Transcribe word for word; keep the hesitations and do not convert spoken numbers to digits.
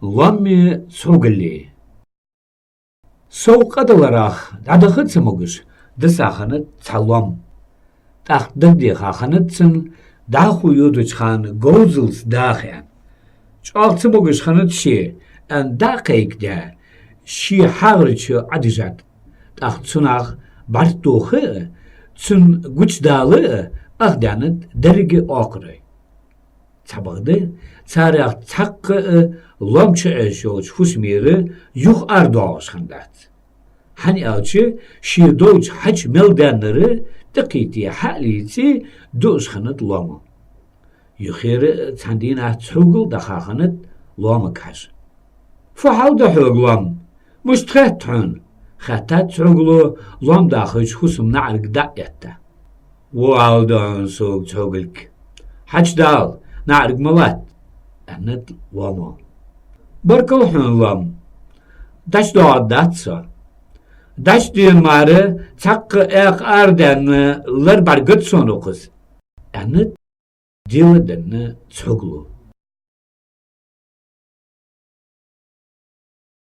Лоамеи цхьогуллеи. Сов къа даларах дӀадаха ца могаш, дисса хиннад цхьа лоам. ТӀаккха дагадеха хиннад цунна, дӀахо йодача хана говзалца даха аьнна. ЧӀоагӀа ца могаш хиннад ше, аьнна дӀа а кхайкадаь, ший хьагӀара чу Ӏодижад. ТӀаккха цунах бӀаргтоха а, цунна гучадала а ахдаьннад деррига оакхарой. Цхьабакъда, царех цхьаккха а лоам чуэцаш йолча фусамера юха арадоагӀаш хиннадац. ХӀана аьлча, ше долча хьача мел даьннар тӀакхийте хьа а лийце, дуаш хиннад лоамо. Юхера а цхьан дийнахьа цхьогул даха хиннад лоамага хьажа. «Фу хьал да хьога, лоам? Мишта хет хьона?» — хаьттад цхьогуло, лоам дахача фусама наӀарга дӀа а этта. «Во хьал да хьона сога, цхьогулга. Хьачудала, наӀарга ма латта», — аьннад лоамо. «Баркал хьона, лоам. ДӀачудоагӀаргдац со. ДӀачудена мара цхьаккха экха арадаьнна лар бӀаргагуш сона укхаза», — аьннад дела а денна цхьогуло.